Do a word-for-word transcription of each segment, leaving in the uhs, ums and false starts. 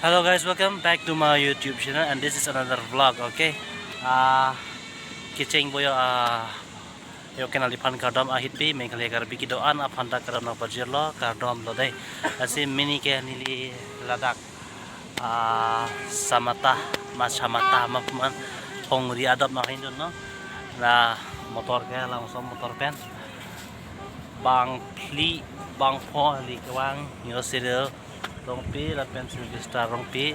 Hello guys, welcome back to my YouTube channel and this is another vlog, okay? Ah, kecheng boyo, ah, yo kenali aphan kardom ahitpi, Meghalaya Karbi kedo-an aphan ta kardom nangpajirlo, kardom lo dei. Lasi mini ke neli ladak, ah, Samata, ma Samata ma puman, Phongri adop nang hindun no. La motor ke, langsung motor pen. Bang phli, bang pho li kevang, yo serial Rongpi, lapen Sylvester Rongpi,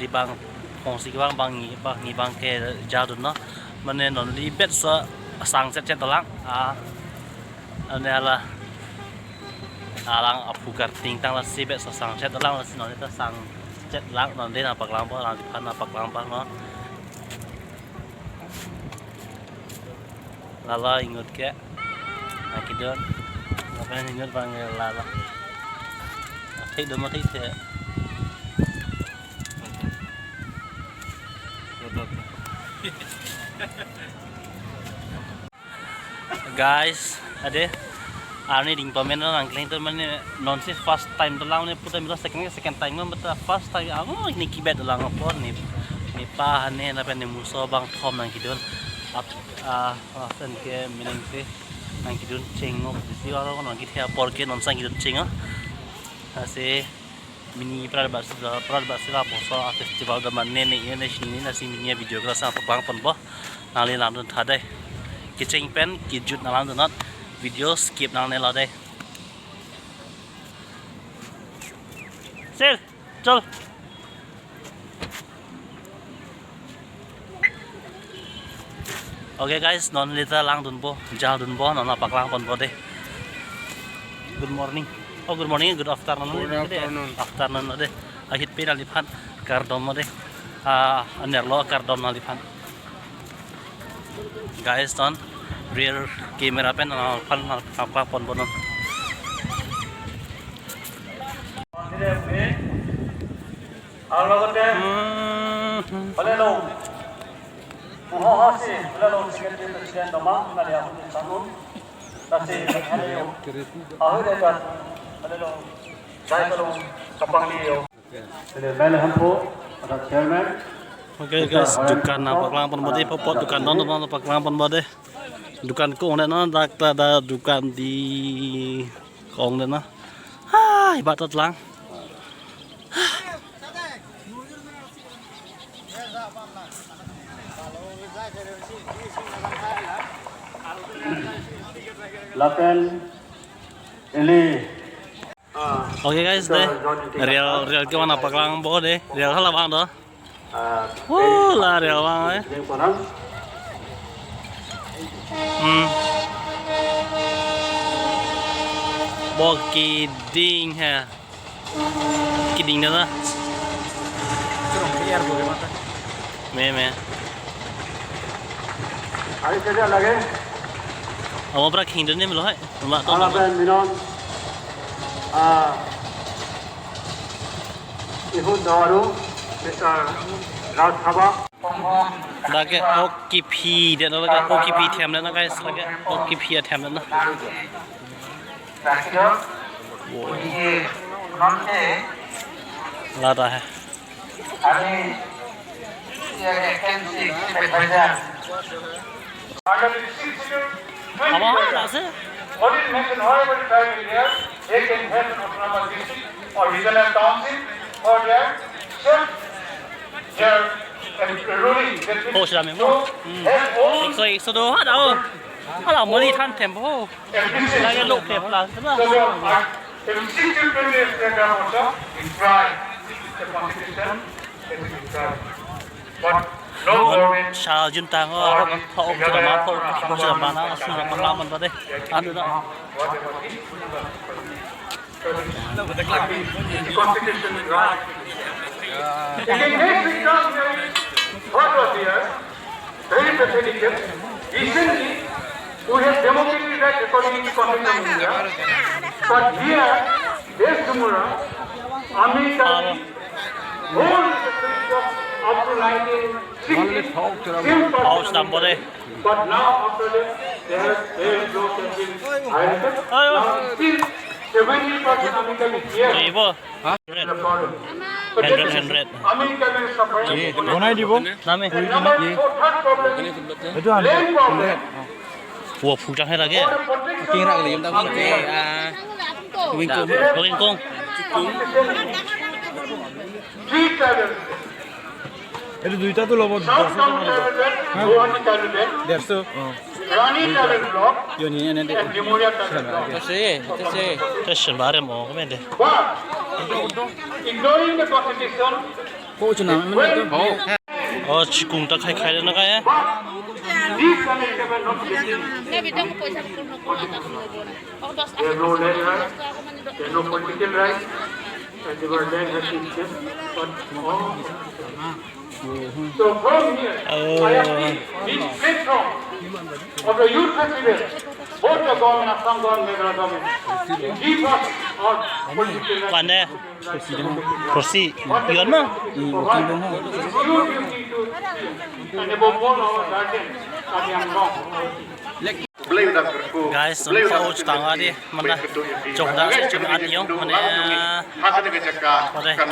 li bang phongsi kevang, bang ni, bang ni bang ke jadun no. Mane non li bet so sang chet chet dolang. Ah, ane ala, alang aphu karting tang lasi bet so sang chet dolang, lasi non ta sang chet lang, non dei nangpaklang po, alangliphan nangpaklang po no. Lalo ingut ke. Nangkedun. Lapen ingut bang lalo. Thik do mo thik se. Guys, ade. Arni ding pamen nangkleng to mane nonsi first time dolang ne puta mila second second time ma beta first time amo ne kibet dolang apor ne ne pa ne lapen ne muso bang thom nangkedun ap ah asen ke meaning se nangkedun cheng ngo disi aro nangkethe apor ke non sang kedun cheng ngo ase mini prat basi prat basi la poso a festival da mane ne ne sini nasi mini video kela sang pang pon bo nangli langdun tha dei kecheng pen kejut nanglang dunat video skip nangne lo dei. Sel, chol. Okay guys, non lita langdun po, jaldun po, non nangpaklang pon po dei. Good morning. Oh, good morning, good afternoon. Good afternoon. Afternoon dei. Ahitpi nangliphan kardom dei. Ah, anerlo kardom nangliphan. Guys, non rear camera pen nangphan nangpaklang pon po non. Aro logote, hmm, hello. Muho hosi, hello, Secretary President Doma, nali ahun sanun. Lasi, hello. Ahun dekat, hello. Jai kalung, kapang liyo. Hello, Mel Hampo, ada Chairman. Okay guys, dukan nangpaklang pon po dei, po po dukan non nangpaklang pon po dei. Dukan ko ne non dak ta da dukan di kong de na. Hai, batot lang. Lapen, ili. Okay guys, dei. Real, real ke mana paklang po dei. Real hala bang do. Oh, la real bang eh. Hmm. Bo keding he. Keding dana. Kurang biar bagaimana? Me, me. Ayo kerja lagi. Amo pra khing dun ne melo hai. Mak to. Ala pen minon. Ah. Ihun daru, Mister Raj Thaba. Lake ok kiphi de na lake ok kiphi them de na guys lake ok kiphi them de na. Lada hai. Under the sixth schedule, twenty Amo percent. Ase? What is mentioned, however, the tribe is there, they can have an autonomous district or regional council for their self, their, uh, ruling. That means Oh, sila memo. to Hmm. have own Ikso ikso do ha dao. Hala moli than them po. appreciation. Lagi lo pe pla, sila. So there are, uh, sixty-two twenty-eight program also, the tribe, the constitution, it is the tribe. But no government Sal jun tang or ho ho sila ma ho ho sila ma na sila ma la man ba de. Anu da. Whatever the constitution is right. Again, next example, what was here? Very pathetic. Recently, we have democratic right according to Constitution of India. But here, this Sumura, America, whole up to nineteen sixty, same Paus person. Tambo de. But now, after that, they have, they have brought that in. I have Ayo. Now, still, Seventy percent American is here. Ibo. Hundred, hundred. American is suffering. বনাই দিব। Name. And number four, third problem, এইটো আনটো। Land problem. Wo phu jang hai lage. For the protection of King Rang Liam da King Rang. Wing Kong. Wing Kong. Three tribal. এইটো দুইটাতো ল'ব South ডেৰশ টকা Town দিব। Tribal, হা? Guwahati tribal, ডেৰশ। Rani tribal block, ইয়নি এনে দে। And Dimoriya tribal block. Ito si, ito si. Tesyan bare mo kami de. But ignoring the constitution, ko chuna when mene to. Oh, chikung ta khai khai na kaya. But these tribal not getting. They have no land right, they have no political right, and they were land has been kept, but all. So from here, I appeal this platform of the youth festival, both the government, Assam government, Meghalaya government, to give us our political right. Kwan de. Prosi. Yon ma. Your duty to, and above all our guardian, Karbi Anglong. Guys, nung ko chutang adi, mana chokda si chun at yung, mana, pada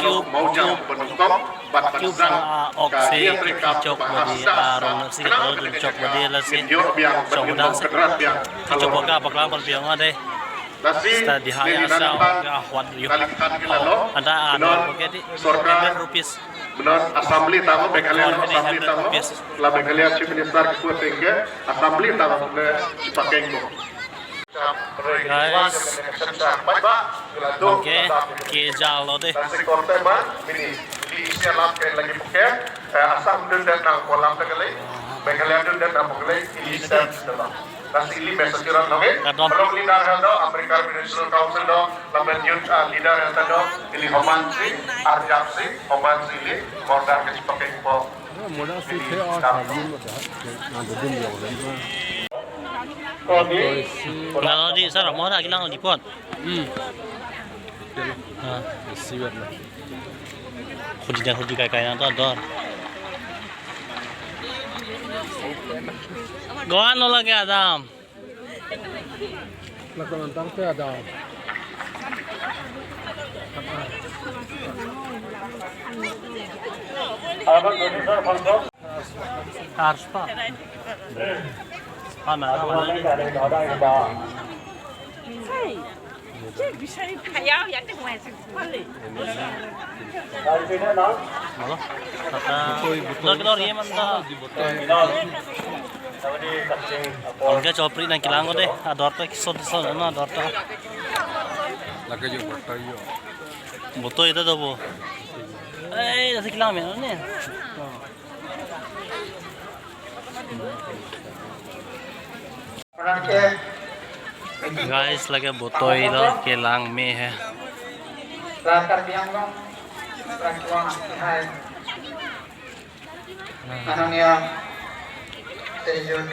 kyu, kyu, kyu bang, ah, ok si, kyu chok badi, ah, rong si, kyu dun chok badi, lasi chokda si, kyu chok baka, paklang pon piong ade. Sta di haya sa, ah, what you, oh, ada, ah, no, okay, di, sorkar, eleven rupees. Benar, Assembly tamo, Meghalaya Eleven assembly rupees. Tamo. La Meghalaya Chief Minister kepu tingke, Assembly tamo le ipakeng ko. Guys. Okay, ke jalo de. Nasi korte ma, mini, di isi alam ke lagi puke, eh, Assam dun dan nang kolam te kali, Meghalaya dun dan nang kali, ini step sudah. Nasi ili message orang lagi. Kadom. Rong leader hal do, American Binational Council do, lapen youth, ah, leader hal do, ili Homan Singh, Arjab Singh, Homan Singh ili, order ke sepakai po. Modal si the or sabun mata. Nanti dun dia. Kodi. Kalau di sana mau nak hilang di pot. Hmm. Ah. Siwet na. Hudi dan hudi kai kai nang to dor. Goan lo lagi Adam. Lakukan tang pe Adam. Adam, doni sar, bangkok. Arspa. Ana, ana. Hey. Kaya, ya, te mo ese. Malo. Tata. Dor, dor, ye man ta. Olga chopri nang kelang ko de. Ador ta kison, kison, na ador ta. Lake jo botoi jo. Botoi ta do bo. Eh, nasi kelang me ne. Guys, lake botoi lo kelang me he. Ra Karbi Anglong, ra Karbi Anglong hai. Anoniya Sri Jut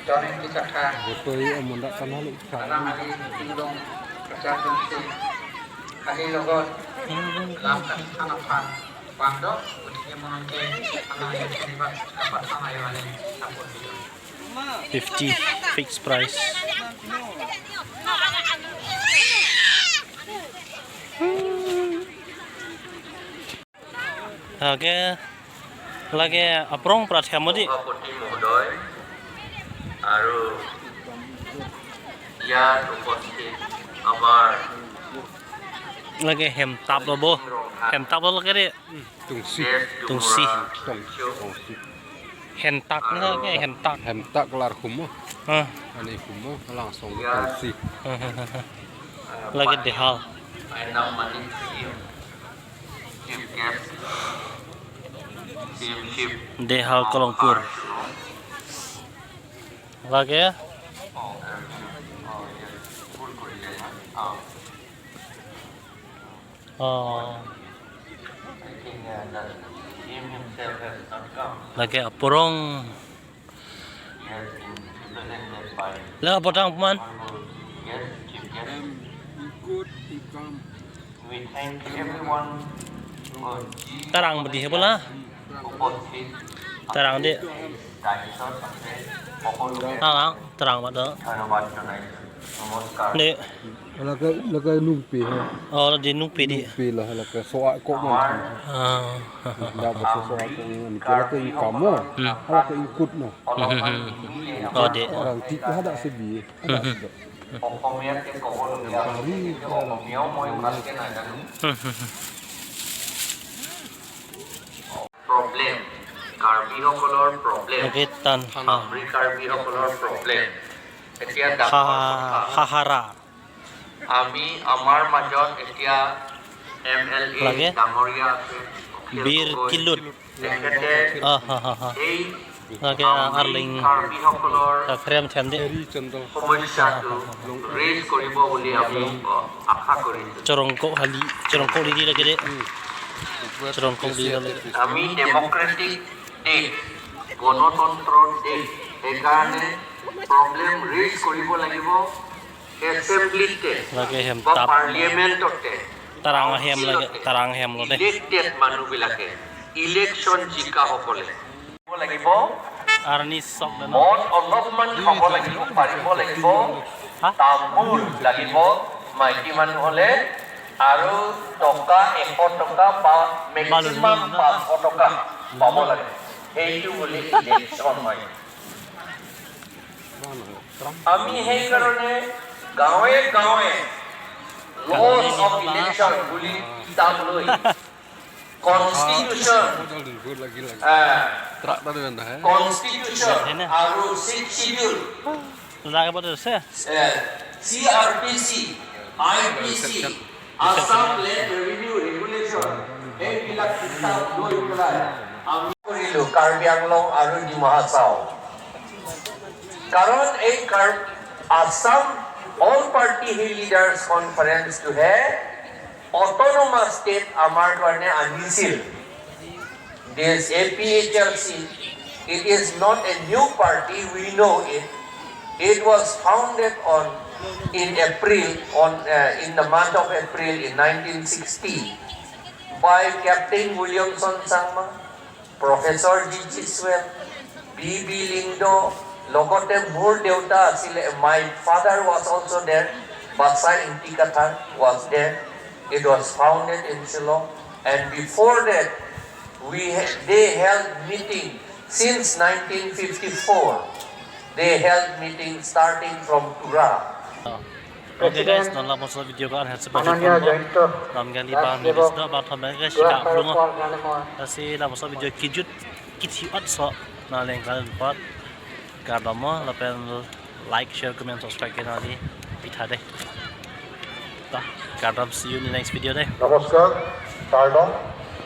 Jonin Kisaka. Botoi amonda kanal ikha. Anang Ali Tinglong Kacang Tumsi. Ali Logot. Lam Kacang Aphan. Bang do, gotike mononke, ana ya kini bak, dapat ana ya ani, sapot video. Fifty fixed price. Okay, lake aprong prat hem odi. সভাপতি মহোদয় আৰু ইয়াত উপস্থিত আমাৰ Lake hem tap lo bo. Hem tap lo lake de. Tungsi. Tungsi. Tungsi. Tungsi. Hentak na ke hentak. Hentak lar humo. Hah. Ani humo langsung tungsi. Lake Dehal. Dehal Kolongpur. Lake. Oh. Lake aphrong. La apotang puman. Good income. Tarang bedi he bola. Tarang de. Tarang, tarang mat do. De. Lake, lake nungpi ha. Oh, la di nungpi di. Nungpi la, lake so-a kok man. Ah. Dak basa so-a kok ni, lake ingkam mo. Hmm. Lake ingkut no. Hmm, hmm, hmm. Oh, di. Orang tiga ada sebi. Hmm, hmm. অসমীয়াতে ক'বলগীয়া হৈছে, অসমীয়াও মই ভালকে নাজানো। প্ৰব্লেম, কাৰ্বিসকলৰ problem, Lake tan, ha. হামৰি কাৰ্বিসকলৰ প্ৰব্লেম। এতিয়া ডাঙৰ কথা। Hahara. আমি, আমাৰ মাজত এতিয়া এম এল এ Lake? ডাঙৰীয়া আছে, অখিল Bir গগৈ। Kilut. তেখেতে Ah, ha, ha, ha. এই Lake, ah, Arleng. কাৰ্বিসকলৰ Kakrem them de. সমস্যাটো ৰেজ কৰিব বুলি আমি আশা কৰিছো। Chorongkok hali, chorongkok lidi lake de. Chorongkok lidi lake. আমি ডেমক্ৰেটিক দেশ, গণতন্ত্ৰৰ দেশ, সেইকাৰণে প্ৰব্লেম ৰেজ কৰিব লাগিব এছেম্বলিতে Lake hem বা tap. পাৰ্লিয়ামেণ্টতে, Tarang hem lake, কাউন্সিলতে, tarang hem lo de. Elected মানুহবিলাকে, ইলেকশ্যন জিকাসকলে। লাগিব। Arni sok dan. মদ অলপমান খাব লাগিব, পাৰিব লাগিব। হা? তামোল লাগিব, মাইকী মানুহ হ'লে আৰু টকা এশ টকা বা মেক্সিমাম Balloon পাঁচশ টকা পাব লাগে। সেইটো বুলি ইলেকশ্যন হয়। আমি সেইকাৰণে গাঁৱে গাঁৱে ৰুলছ অফ ইলেকশ্যন বুলি কিতাপ লৈ কনষ্টিটিউশ্যন, আহ, Trak tadi benda, eh? Constitution আৰু six schedule, Lake apa tu se? এ, C R P C, I P C, Assam land revenue regulation, এইবিলাক কিতাপ লৈ পেলাই আমি কৰিলো কাৰ্বি আংলং আৰু ডিমা হাছাও। কাৰণ এই কাৰ-, Assam all party hill leaders কনফাৰেন্সটোহে অট'নমাছ ষ্টেট আমাৰ কাৰণে আনিছিল। This A P H L C, it is not a new party, we know it. It was founded on, in April, on, uh, in the month of April in nineteen sixty by Captain Williamson Sangma, Professor G G Swell, B B Lyngdoh, লগতে মোৰ দেউতা আছিলে, my father was also there, Basa Ingti Kathar was there. It was founded in Shillong, and before that, we ha-, they held meeting since nineteen fifty-four. They held meeting starting from Tura. Okay guys, non labangso video ko anhek si Mananiya pajut Jayanta. Lam gali Das bang Devok nulis do bang thom ke Dua shika Sar plungo. Kuar Nanamoy. Lasi labangso video kijut kithi ot so na leng kalian pot. Kardom mo lapen like, share, comment, subscribe ke nangli pitha de. Ta, kardom, see you in the next video de. নমস্কাৰ, কাৰ্ডম।